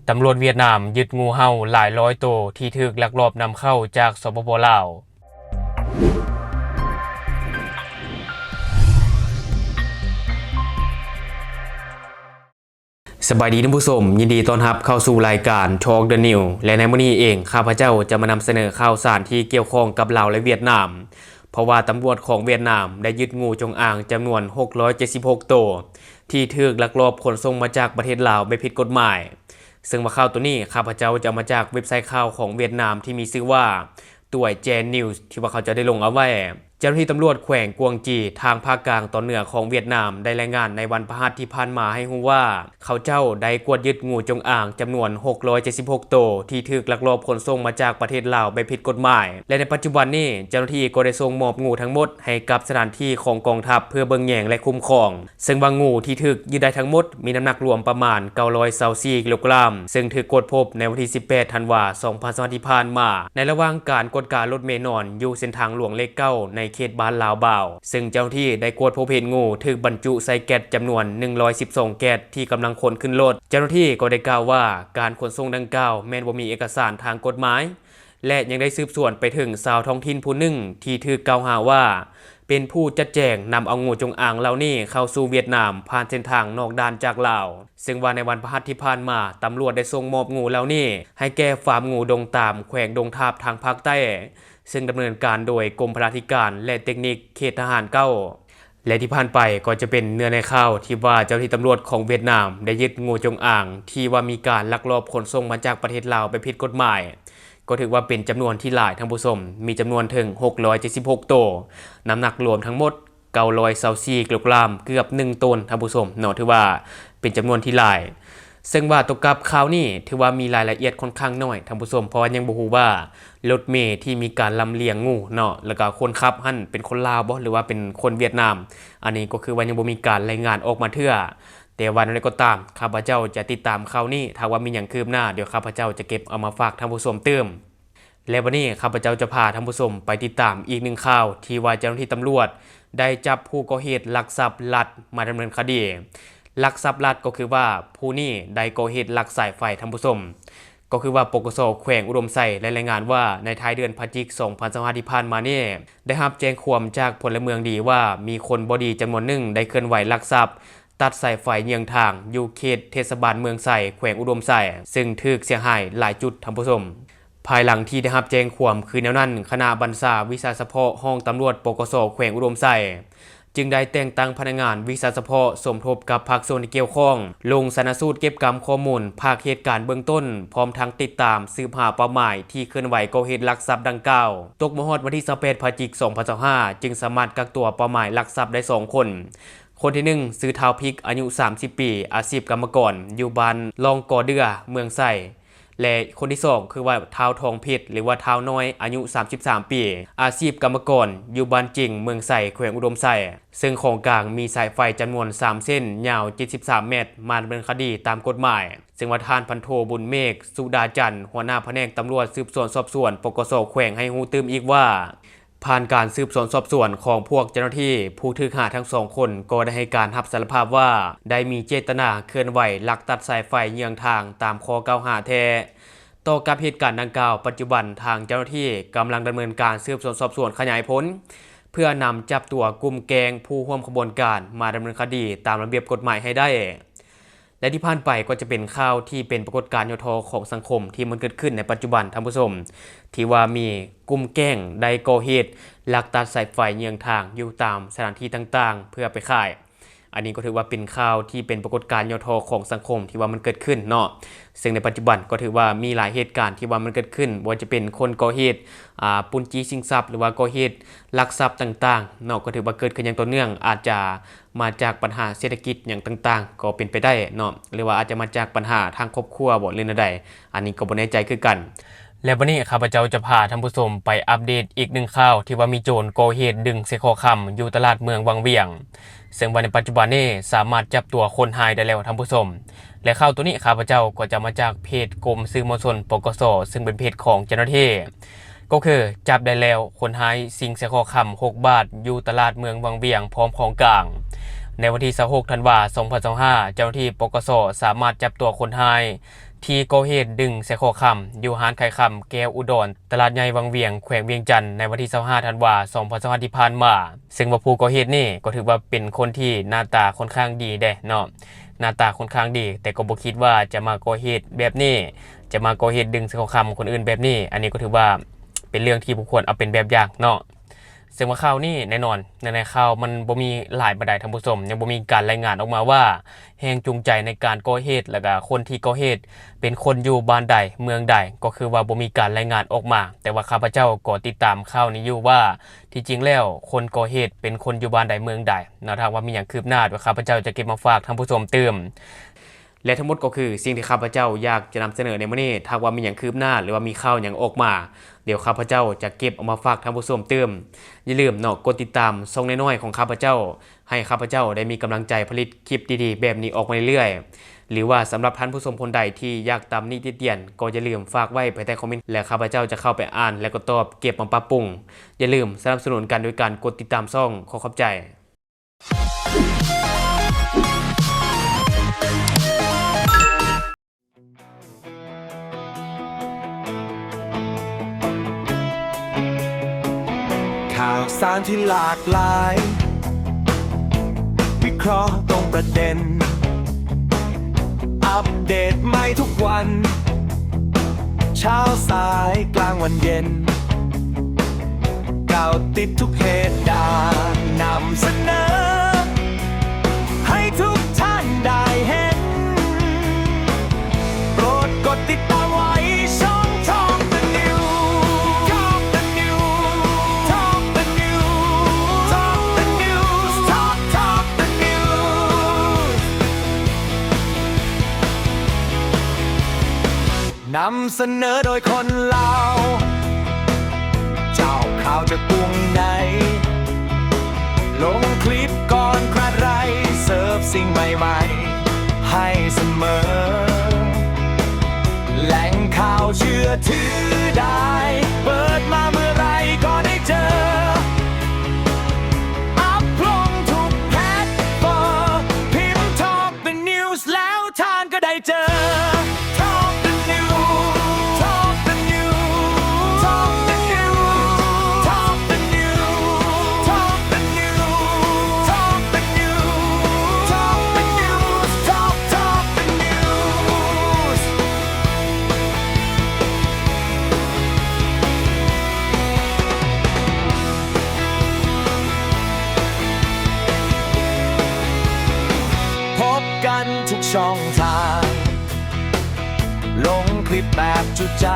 ຕຳຫຼວດຫວຽດນາມຍຶດງູເຫົ່າຫຼາຍຮ້ອຍໂຕ ທີ່ຖືກລັກລອບນຳເຂົ້າຈາກ ສປປ ລາວ. ສະບາຍດີທ່ານຜູ້ຊົມ, ຍິນດີຕ້ອນຮັບເຂົ້າສູ່ລາຍການ Talk the News ແລະ ໃນມື້ນີ້ເອງ ຂ້າພະເຈົ້າຈະມານຳສະເໜີຂ່າວສານທີ່ກ່ຽວຂ້ອງກັບລາວ ແລະ ຫວຽດນາມ, ເພາະວ່າຕຳຫຼວດຂອງຫວຽດນາມໄດ້ຍຶດງູຈົງອາງຈຳນວນຫົກຮ້ອຍເຈັດສິບຫົກໂຕ ທີ່ຖືກລັກລອບຂົນສົ່ງມາຈາກປະເທດລາວແບບຜິດກົດໝາຍ. ເຊິ່ງວ່າຂ່າວໂຕນີ້ ຂ້າພະເຈົ້າຈະເອົາມາຈາກເວັບໄຊຂ່າວຂອງຫວຽດນາມທີ່ມີຊື່ວ່າ Tuoi Chen News ທີ່ວ່າເຂົາເຈົ້າໄດ້ລົງເອົາໄວ້. ເຈົ້າໜ້າທີ່ຕຳຫຼວດແຂວງກວາງຈີ ທາງພາກກາງຕອນເໜືອຂອງຫວຽດນາມ ໄດ້ລາຍງານໃນວັນພະຫັດທີ່ຜ່ານມາໃຫ້ຮູ້ວ່າ ເຂົາເຈົ້າໄດ້ກວດຍຶດງູຈົງອາງຈຳນວນຫົກຮ້ອຍເຈັດສິບຫົກໂຕ ທີ່ຖືກລັກລອບຂົນສົ່ງມາຈາກປະເທດລາວແບບຜິດກົດໝາຍ ແລະ ໃນປັດຈຸບັນນີ້ ເຈົ້າໜ້າທີ່ກໍໄດ້ສົ່ງມອບງູທັງໝົດໃຫ້ກັບສະຖານທີ່ຂອງກອງທັບເພື່ອເບິ່ງແຍງ ແລະ ຄຸ້ມຄອງ. ເຊິ່ງວ່າງູທີ່ຖືກຍຶດໄດ້ທັງໝົດມີນ້ຳໜັກລວມປະມານເກົ້າຮ້ອຍຊາວສີ່ກິໂລກຣາມ, ເຊິ່ງຖືກກວດພົບໃນວັນທີສິບແປດ ທັນວາ ສອງພັນຊາວຫ້າ ທີ່ຜ່ານມາ ໃນລະຫວ່າງການກວດກາລົດເມນອນຢູ່ເສັ້ນທາງຫຼວງເລກເກົ້າ ໃນເຂດບ້ານລາວບາວ, ເຊິ່ງເຈົ້າໜ້າທີ່ໄດ້ກວດພົບເຫັນງູຖືກບັນຈຸໃສ່ແກັດຈຳນວນໜຶ່ງຮ້ອຍສິບສອງແກັດ ທີ່ກຳລັງຂົນຂຶ້ນລົດ. ເຈົ້າໜ້າທີ່ກໍໄດ້ກ່າວວ່າ ການຂົນສົ່ງດັ່ງກ່າວແມ່ນບໍ່ມີເອກະສານທາງກົດໝາຍ ແລະ ຍັງໄດ້ສືບສວນໄປເຖິງຊາວທ້ອງຖິ່ນຜູ້ໜຶ່ງທີ່ຖືກກ່າວຫາວ່າ ເປັນຜູ້ຈັດແຈງນຳເອົາງູຈົງອາງເຫຼົ່ານີ້ເຂົ້າສູ່ຫວຽດນາມ ຜ່ານເສັ້ນທາງນອກດ່ານຈາກລາວ. ເຊິ່ງວ່າໃນວັນພະຫັດທີ່ຜ່ານມາ ຕຳຫຼວດໄດ້ສົ່ງມອບງູເຫຼົ່ານີ້ໃຫ້ແກ່ຟາມງູດົງຕາມ ແຂວງດົງທາບ ທາງພາກໃຕ້, ເຊິ່ງດຳເນີນການໂດຍກົມພະລາທິການ ແລະ ເຕັກນິກເຂດທະຫານເກົ້າ. ແລະ ທີ່ຜ່ານໄປກໍຈະເປັນເນື້ອໃນຂ່າວທີ່ວ່າເຈົ້າໜ້າທີ່ຕຳຫຼວດຂອງຫວຽດນາມໄດ້ຍຶດງູຈົງອາງທີ່ວ່າມີການລັກລອບຂົນສົ່ງມາຈາກປະເທດລາວແບບຜິດກົດໝາຍ, ກໍຖືກວ່າເປັນຈຳນວນທີ່ຫຼາຍ ທ່ານຜູ້ຊົມ, ມີຈຳນວນເຖິງຫົກຮ້ອຍເຈັດສິບຫົກໂຕ, ນ້ຳໜັກລວມທັງໝົດເກົ້າຮ້ອຍຊາວສີ່ກິໂລກຣາມ, ເກືອບໜຶ່ງໂຕນ ທ່ານຜູ້ຊົມເນາະ, ຖືວ່າເປັນຈຳນວນທີ່ຫຼາຍ. ເຊິ່ງວ່າຕົວກັບຂ່າວນີ້ຖືວ່າມີລາຍລະອຽດຂ້ອນຂ້າງໜ້ອຍ ທ່ານຜູ້ຊົມ, ເພາະວ່າຍັງບໍ່ຮູ້ວ່າລົດເມທີ່ມີການລຳລຽງງູເນາະ ແລ້ວກໍຄົນຂັບຫັ້ນເປັນຄົນລາວບໍ່ ຫຼືວ່າເປັນຄົນຫວຽດນາມ, ອັນນີ້ກໍຄືວ່າຍັງບໍ່ມີການລາຍງານອອກມາເທື່ອ. ແຕ່ວ່າແນວໃດກໍຕາມ ຂ້າພະເຈົ້າຈະຕິດຕາມຂ່າວນີ້, ຖ້າວ່າມີຫຍັງຄືບໜ້າ ດຽວຂ້າພະເຈົ້າຈະເກັບເອົາມາຝາກທ່ານຜູ້ຊົມຕື່ມ. ແລະ ວັນນີ້ຂ້າພະເຈົ້າຈະພາທ່ານຜູ້ຊົມໄປຕິດຕາມອີກໜຶ່ງຂ່າວ ທີ່ວ່າເຈົ້າໜ້າທີ່ຕຳຫຼວດໄດ້ຈັບຜູ້ກໍ່ເຫດລັກຊັບລັດມາດຳເນີນຄະດີ. ລັກຊັບລັດກໍຄືວ່າຜູ້ນີ້ໄດ້ກໍ່ເຫດລັກສາຍໄຟ ທ່ານຜູ້ຊົມ. ກໍຄືວ່າ ປກສ ແຂວງອຸດົມໄຊ ໄດ້ລາຍງານວ່າ ໃນທ້າຍເດືອນພະຈິກ ສອງພັນຊາວຫ້າ ທີ່ຜ່ານມານີ້ ໄດ້ຮັບແຈ້ງຄວາມຈາກພົນລະເມືອງດີວ່າ ມີຄົນບໍ່ດີຈຳນວນໜຶ່ງໄດ້ເຄື່ອນໄຫວລັກຊັບ ຕັດສາຍໄຟເຍືອງທາງ ຢູ່ເຂດເທດສະບານເມືອງໄຊ ແຂວງອຸດົມໄຊ ເຊິ່ງຖືກເສຍຫາຍຫຼາຍຈຸດ ທ່ານຜູ້ຊົມ. ພາຍຫຼັງທີ່ໄດ້ຮັບແຈ້ງຄວາມຄືແນວນັ້ນ, ຄະນະບັນຊາວິຊາສະເພາະຫ້ອງຕຳຫຼວດ ປກສ ແຂວງອຸດົມໄຊ ຈຶ່ງໄດ້ແຕ່ງຕັ້ງພະນັກງານວິຊາສະເພາະສົມທົບກັບພາກສ່ວນທີ່ກ່ຽວຂ້ອງ ລົງຊະນະສູດເກັບກຳຂໍ້ມູນພາກເຫດການເບື້ອງຕົ້ນ, ພ້ອມທັງຕິດຕາມສືບຫາເປົ້າໝາຍທີ່ເຄື່ອນໄຫວກໍ່ເຫດລັກຊັບດັ່ງກ່າວ. ຕົກມາຮອດວັນທີຊາວແປດ ພະຈິກ ສອງພັນຊາວຫ້າ ຈຶ່ງສາມາດກັກຕົວເປົ້າໝາຍລັກຊັບໄດ້ສອງຄົນ. ຄົນທີໜຶ່ງ ຊື່ທ້າວພິກ ອາຍຸສາມສິບປີ, ອາຊີບກຳມະກອນ ຢູ່ບ້ານລ່ອງກໍເດື່ອ ເມືອງໄຊ ແລະ ຄົນທີສອງ ຄືວ່າ ທ້າວທອງເພັດ ຫຼືວ່າ ທ້າວນ້ອຍ ອາຍຸສາມສິບສາມປີ, ອາຊີບກຳມະກອນ ຢູ່ບ້ານຈິງ ເມືອງໄຊ ແຂວງອຸດົມໄຊ. ເຊິ່ງຂອງກາງມີສາຍໄຟຈຳນວນສາມເສັ້ນ, ຍາວເຈັດສິບສາມແມັດ, ມາດຳເນີນຄະດີຕາມກົດໝາຍ. ເຊິ່ງວ່າ ທ່ານພັນໂທ ບຸນເມກ ສຸດາຈັນ ຫົວໜ້າພະແນກຕຳຫຼວດສືບສວນສອບສວນ ປກສ ແຂວງ ໃຫ້ຮູ້ຕື່ມອີກວ່າ ຜ່ານການສືບສວນສອບສວນຂອງພວກເຈົ້າໜ້າທີ່, ຜູ້ຖືກຫາທັງສອງຄົນກໍໄດ້ໃຫ້ການຮັບສາລະພາບວ່າ ໄດ້ມີເຈດຕະນາເຄື່ອນໄຫວລັກຕັດສາຍໄຟເຍືອງທາງຕາມຂໍ້ກ່າວຫາແທ້. ຕໍ່ກັບເຫດການດັ່ງກ່າວ, ປັດຈຸບັນທາງເຈົ້າໜ້າທີ່ກຳລັງດຳເນີນການສືບສວນສອບສວນຂະຫຍາຍຜົນ ເພື່ອນຳຈັບຕົວກຸ່ມແກ້ງຜູ້ຮ່ວມຂະບວນການມາດຳເນີນຄະດີຕາມລະບຽບກົດໝາຍໃຫ້ໄດ້. ແລະ ທີ່ຜ່ານໄປກໍຈະເປັນຂ່າວທີ່ເປັນປາກົດການຫຍໍ້ທໍ້ຂອງສັງຄົມທີ່ມັນເກີດຂຶ້ນໃນປັດຈຸບັນ, ທ່ານຜູ້ຊົມ, ທີ່ວ່າມີກຸ່ມແກ້ງໄດ້ກໍ່ເຫດລັກຕັດສາຍໄຟເຍືອງທາງຢູ່ຕາມສະຖານທີ່ຕ່າງໆ ເພື່ອໄປຂາຍ. ອັນນີ້ກໍຖືວ່າເປັນຂ່າວທີ່ເປັນປາກົດການຫຍໍ້ທໍ້ຂອງສັງຄົມທີ່ວ່າມັນເກີດຂຶ້ນເນາະ. ເຊິ່ງໃນປັດຈຸບັນກໍຖືວ່າມີຫຼາຍເຫດການທີ່ວ່າມັນເກີດຂຶ້ນ, ບໍ່ວ່າຈະເປັນຄົນກໍ່ເຫດ, ອາ, ປຸ້ນຈີ້ຊິງຊັບ ຫຼືວ່າກໍ່ເຫດລັກຊັບຕ່າງໆເນາະ, ກໍຖືວ່າເກີດຂຶ້ນຢ່າງຕໍ່ເນື່ອງ, ອາດຈະ ມາຈາກບັນຫາເສດຖະກິດຫຍັງຕ່າງໆກໍເປັນໄປໄດ້ເນາະ, ຫຼືວ່າອາດຈະມາຈາກບັນຫາທາງຄອບຄົວບໍ ຫຼືແນວໃດ, ອັນນີ້ກໍບໍ່ແນ່ໃຈຄືກັນ. ແລະ ບັດນີ້ຂ້າພະເຈົ້າຈະພາທ່ານຜູ້ຊົມໄປອັບເດດອີກໜຶ່ງຂ່າວ ທີ່ວ່າມີໂຈນກໍ່ເຫດດຶງສະເຄາະຄຳຢູ່ຕະຫຼາດເມືອງວັງວຽງ, ເຊິ່ງວ່າໃນປັດຈຸບັນນີ້ສາມາດຈັບຕົວຄົນຮ້າຍໄດ້ແລ້ວທ່ານຜູ້ຊົມ. ແລະ ຂ່າວໂຕນີ້ຂ້າພະເຈົ້າກໍຈະມາຈາກເພຈກົມສື່ມວນຊົນ ປກສ ເຊິ່ງເປັນເພຈຂອງເຈົ້າໜ້າທີ່. ກໍຄືຈັບໄດ້ແລ້ວຄົນຮ້າຍຊິງສະເຄາະຄຳຫົກບາດ ຢູ່ຕະຫຼາດເມືອງວັງວຽງ ພ້ອມຂອງກາງ. ໃນວັນທີຊາວຫົກ ທັນວາ ສອງພັນຊາວຫ້າ ເຈົ້າໜ້າທີ່ ປກສ ສາມາດຈັບຕົວຄົນຮ້າຍ ທີ່ກໍ່ເຫດດຶງສະເຄາະຄຳ ຢູ່ຮ້ານຂາຍຄຳແກ້ວອຸດອນ ຕະຫຼາດໃຫຍ່ວັງວຽງ ແຂວງວຽງຈັນ ໃນວັນທີຊາວຫ້າ ທັນວາ ສອງພັນຊາວຫ້າ ທີ່ຜ່ານມາ. ເຊິ່ງວ່າຜູ້ກໍ່ເຫດນີ້ກໍຖືວ່າເປັນຄົນທີ່ໜ້າຕາຄ່ອນຂ້າງດີເດ້ເນາະ, ໜ້າຕາຄ່ອນຂ້າງດີ ແຕ່ກໍບໍ່ຄິດວ່າຈະມາກໍ່ເຫດແບບນີ້, ຈະມາກໍ່ເຫດດຶງສະເຄາະຄຳຄົນອື່ນແບບນີ້. ອັນນີ້ກໍຖືວ່າເປັນເລື່ອງທີ່ບໍ່ຄວນເອົາເປັນແບບຢ່າງເນາະ. ເຊິ່ງວ່າຂ່າວນີ້ແນ່ນອນ ໃນ ໃນຂ່າວມັນບໍ່ມີຫຼາຍປານໃດທ່ານຜູ້ຊົມ, ຍັງບໍ່ມີການລາຍງານອອກມາວ່າແຮງຈູງໃຈໃນການກໍ່ເຫດ ແລະກະຄົນທີ່ກໍ່ເຫດເປັນຄົນຢູ່ບ້ານໃດເມືອງໃດ, ກໍຄືວ່າບໍ່ມີການລາຍງານອອກມາ. ແຕ່ວ່າຂ້າພະເຈົ້າກໍຕິດຕາມຂ່າວນີ້ຢູ່ວ່າ ທີ່ຈິງແລ້ວຄົນກໍ່ເຫດເປັນຄົນຢູ່ບ້ານໃດເມືອງໃດເນາະ. ຖ້າຫາກວ່າມີຫຍັງຄືບໜ້າ ດຽວຂ້າພະເຈົ້າຈະເກັບມາຝາກທ່ານຜູ້ຊົມຕື່ມ. ແລະທັງໝົດກໍຄືສິ່ງທີ່ຂ້າພະເຈົ້າຢາກຈະນຳສະເໜີໃນມື້ນີ້. ຖ້າຫາກວ່າມີຫຍັງຄືບໜ້າ ຫຼືວ່າມີຂ່າວຫຍັງອອກມາ, ດຽວຂ້າພະເຈົ້າຈະເກັບເອົາມາຝາກທ່ານຜູ້ຊົມຕື່ມ. ຢ່າລືມເນາະ ກົດຕິດຕາມຊ່ອງນ້ອຍໆຂອງຂ້າພະເຈົ້າ ໃຫ້ຂ້າພະເຈົ້າໄດ້ມີກຳລັງໃຈຜະລິດຄລິບດີໆແບບນີ້ອອກມາເລື້ອຍໆ. ຫຼືວ່າສຳລັບທ່ານຜູ້ຊົມຄົນໃດທີ່ຢາກຕຳໜິຕິຕຽນ ກໍຢ່າລືມຝາກໄວ້ພາຍໃຕ້ຄອມເມັນ ແລະຂ້າພະເຈົ້າຈະເຂົ້າໄປອ່ານ ແລະກໍຕອບເກັບມາປັບປຸງ. ຢ່າລືມສະໜັບສະໜູນກັນໂດຍການກົດຕິດຕາມຊ່ອງ. ຂໍຂອບໃຈ. ຂ່າວສານທີ່ຫຼາກຫຼາຍ ວິເຄາະຕົງປະເດັນ ອັບເດດໃໝ່ທຸກວັນ ເຊົ້າສາຍກາງວັນເຢັນ ກ່າວຕິດທຸກເຫດການ ນຳສະເໜີໃຫ້ທຸກທ່ານໄດ້ເຫັນ. ໂປດກົດຕິດຕາມໄວ້ຊ່ອງ Talk the News Talk the News Talk the News Talk the News Talk Talk the News ນຳສະເໜີໂດຍຄົນລາວ ເຈົ້າຂ່າວຈາກກຸງໃນ ລົງຄລິບກ່ອນໃຜ ເສີບສິ່ງໃໝ່ໆໃຫ້ສະເໝີ ແຫຼ່ງຂ່າວເຊື່ອຖືໄດ້ ເປີດມາເມື່ອໃດກໍໄດ້ເຈີ ອັບລົງທຸກແພລດຟອມ ພິມ Talk the News ແລ້ວທ່ານກໍໄດ້ເຈີ Talk the News Talk the News Talk the News Talk the News Talk the News Talk the News Talk the News Talk Talk the News ພົບກັນທຸກຊ່ອງທາງ ລົງຄລິບແບບຈຸໃຈ